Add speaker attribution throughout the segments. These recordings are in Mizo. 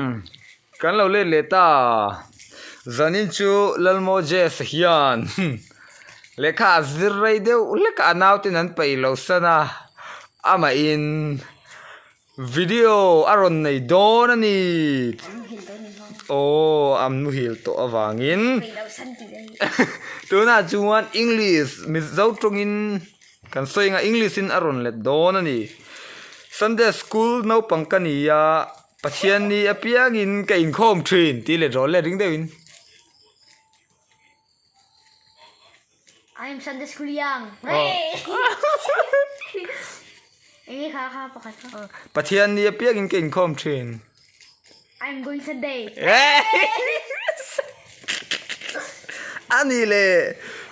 Speaker 1: Umm kan lo let leh ta zanin chu Lalmaw Jess hian lehkha a zir rei deuh hlek a a nauten an peih loh san a amahin video a rawn nei dawn a ni aw a muhil tawh avangin tunah chuan English Mizo tawngin Kan sawi anga English in a rawn let dawn a ni. Sunday school naupang ka ni a, Pathian ni apiangin ka inkhawm thin tih let rawh let ring deuhin.
Speaker 2: I am Sunday school young. Enge kha kha pakhat kha.
Speaker 1: Pathian ni apiangin ka inkhawm thin.
Speaker 2: I am going Sunday.
Speaker 1: A ni le,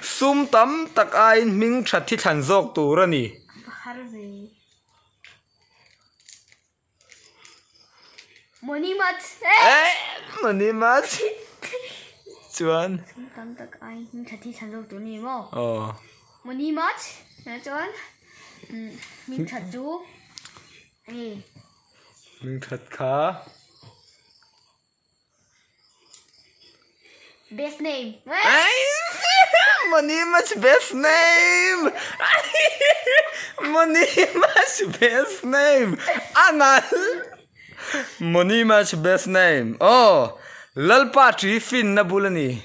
Speaker 1: sum tam tak aiin hming tha thi thlan zawk tur a ni.
Speaker 2: Har ve. Money much.
Speaker 1: Eh, money much. Chuan.
Speaker 2: Sum tam tak aiin hming tha thi thlan zawk tur a ni maw?
Speaker 1: Aw.
Speaker 2: Money much. Chuan hming tha chu.
Speaker 1: Hming that kha.
Speaker 2: Best name.
Speaker 1: Money much best name. Money much best name. Anal. Money much best name. Oh, Lalpa tri fin na bul ani.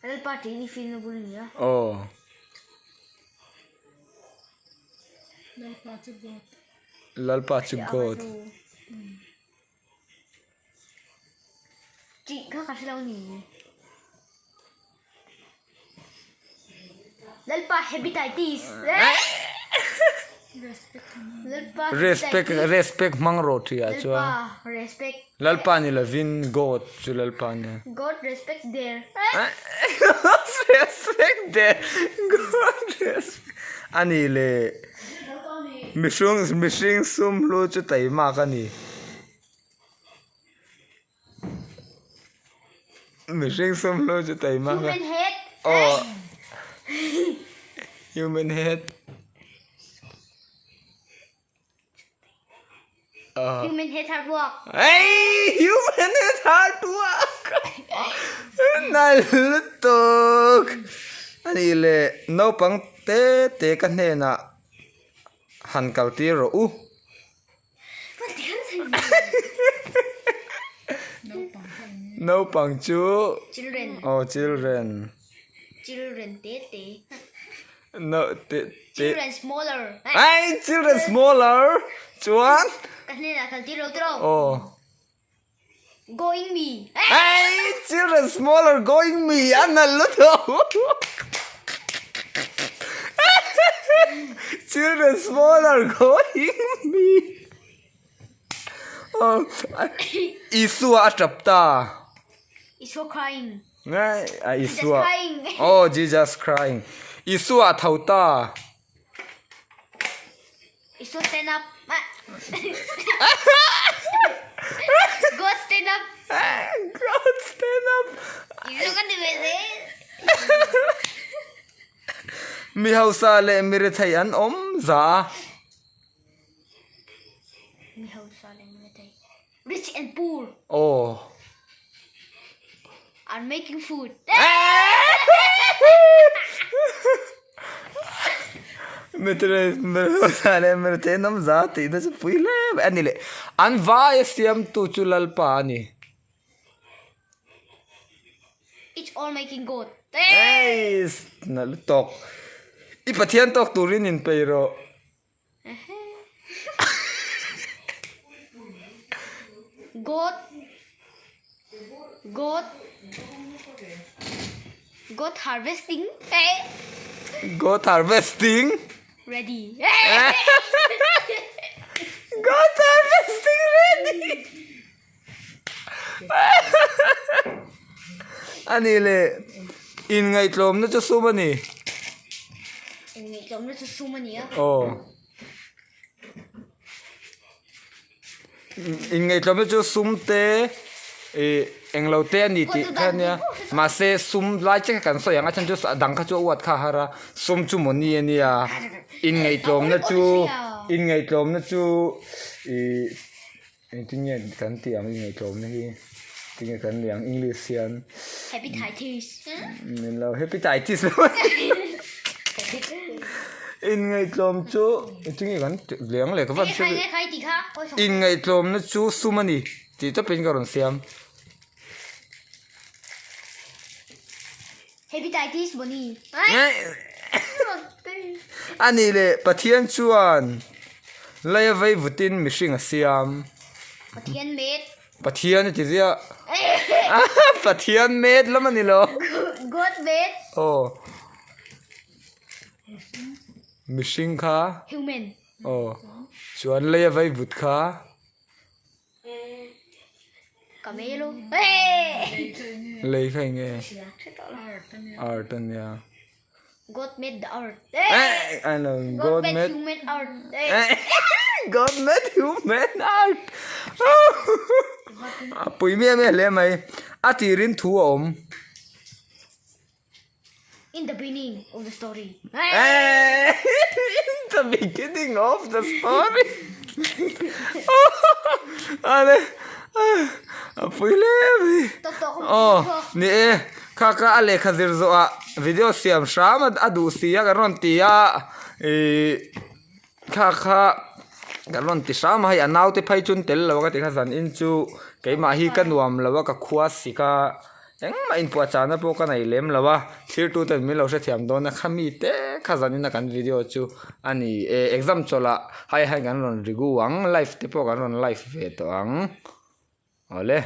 Speaker 2: Lalpa tih ni fim na bul a ni a.
Speaker 1: Aw.
Speaker 3: Lalpa chu God.
Speaker 1: Lalpa chu God.
Speaker 2: Tih kha ka hre lo ni. Lalpa hepatitis. Lalpa
Speaker 1: Respect respect hmang rawh tih ah chuan.
Speaker 2: Lalpa respect.
Speaker 1: Lalpa ni lovin God chu Lalpa nia.
Speaker 2: God respect there.
Speaker 1: God respect there. God respect. Ani le mihring mihring sum hlu chu taimak a ni. Mihring sum hlu chu taima
Speaker 2: Human head.
Speaker 1: Aw. Human head. Uh.
Speaker 2: Human head hard work.
Speaker 1: Hey, human head hard work. Nal lutuk. Ani le naupang te te ka hnenah han kal tir rawh u. Naupang chu
Speaker 2: Children.
Speaker 1: Aw children.
Speaker 2: Children te te.
Speaker 1: No te te.
Speaker 2: Children smaller.
Speaker 1: Ai children smaller chuan.
Speaker 2: Ka hnenah kal tir lo tiro.
Speaker 1: Aw.
Speaker 2: Going me.
Speaker 1: Ai children smaller going me a nal lutuk. Children smaller going me. Oh, Isua a tap ta.
Speaker 2: Isua crying.
Speaker 1: Ngai a Isua.
Speaker 2: Jesus crying.
Speaker 1: Oh, Jesus crying. Isua a tho ta.
Speaker 2: Isua stand up. God stand up.
Speaker 1: God stand up.
Speaker 2: Isua ka ti ve zel.
Speaker 1: Mi hausa leh mi rethei an awm za a.
Speaker 2: Mi hausa leh mi rethei. Rich and poor.
Speaker 1: Aw.
Speaker 2: Are making food.
Speaker 1: Mitrenawm za tih na chu pui hle mai a ni leh an vai a siamtu chu Lalpa a ni.
Speaker 2: It's all making God.
Speaker 1: Eiss na lutuk. I Pathian tawk turin inpeih rawh.
Speaker 2: God God God harvesting
Speaker 1: God harvesting
Speaker 2: ready
Speaker 1: God harvesting ready Ani le inngaihtlawmna chu sum a ni.
Speaker 2: Inngaihtlawmna chu sum a ni a.
Speaker 1: Aw. Inngaihtlawmna chu sum te ih englo te a ni tih kha a nia. Mahse sum lai che kha kan sawi ang a chhan chu a dang kha chu a uat kha a har a. Sum chu mawni a nia. Inngaihtlawmna chu. Inngaihtlawmna chu ih engtin nge kan tih ang inngaihtlawmna hi tinge kan leh ang English hian
Speaker 2: Hepatitis
Speaker 1: Min lo hepatitis lo Inngaihtlawm chu engtin nge kan tih leh ang le ka van hre Inngaihtlawmna chu sum a ni tih tawpin ka rawn siam.
Speaker 2: Hepatitis Bonnie.
Speaker 1: A nih leh Pathian chuan lei a vei vutin mihring a siam.
Speaker 2: Pathian met.
Speaker 1: Pathian a ti ziah. Pathian met lam a ni lo.
Speaker 2: God met.
Speaker 1: Aw. Mihring kha.
Speaker 2: Human.
Speaker 1: Aw. Chuan lei a vei vut kha. Lei kha eng nge? Earth a nia.
Speaker 2: God made the earth.
Speaker 1: I know.
Speaker 2: God made human earth.
Speaker 1: God made human earth. A pui miah miah hle mai. A tirin thu a awm.
Speaker 2: In the beginning of the story.
Speaker 1: In the beginning of the story. Ale a pui hle mai. Aw ni e kha kha a lehkha zir zawh ah video siam hram a duh si a kan rawn ti a ih kha kha kan rawn ti hram a hei a naute phei chu an tel lo a ka ti kha zan in chu keimah hi ka nuam lo a ka khua sik a. Engmah inpuahchahna pawh ka nei lem lo a, thirtuten min lo hrethiam dawn a, khami te kha zanina kan video chu a ni e, exam chawlh ah hai hai kan rawn regu ang, live te pawh kan rawn live ve tawh ang, awle.